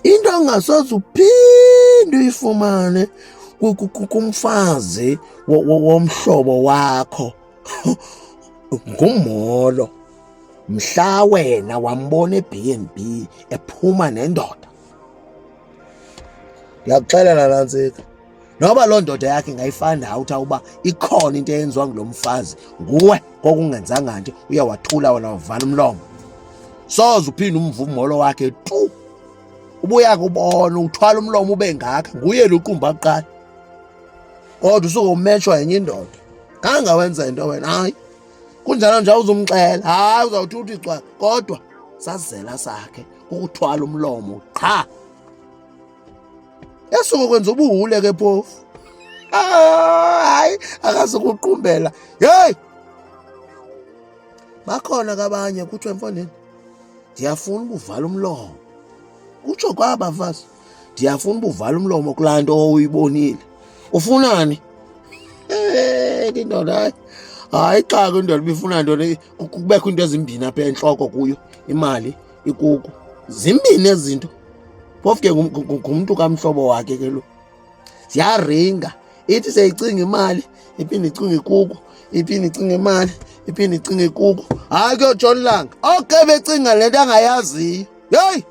Into ongasoze uphinde uyifumane kumfazi womhlobo wakho ngumolo mhla wena wambona e-B&B ephuma nendoda. Ndiyakuxelela nantsika, noba loo ndoda yakhe ingayifanda out uba ikhona into eyenziwa ngulo mfazi nguwe kokungenzanga nto, uye wathula wena wavala umlomo, soze uphinde umve umholo wakhe tu. Ubuya kubona uthwala umlomo ube ngaka, nguye luqumba kuqala, kodwa usuke umetshwa yenye indoda. Kangawenza into wena, hayi kunjalo nje awuzumxela, hayi uzawuthi uthi cwa, kodwa sazela sakhe kukuthwala umlomo qha. Esuke kwenza ubuhule ke phofu, hayi akazukuqumbela. Hey, bakhona kabanye kuthiwa emfondini ndiyafuna ubuvala umlomo, kutsho kwabafazi ndiyafuna ubuvala umlomo kulaa nto uyibonile. Ufunani? Indoda hayi hayi xa ke indoda ibifuna ntoni? Kubekho into ezimbini apha entloko kuyo, imali, ikuku, zimbini ezinto. Phofu ke ngumntu kamhlobo wakhe ke lo, ziyaringa, ithi seyicinga imali iphinde icinga ikuku, iphinde icinga imali iphinde icinga ikuku. Hayi kuyotshona ilanga oke becinga le nto angayaziyo. Yeyi.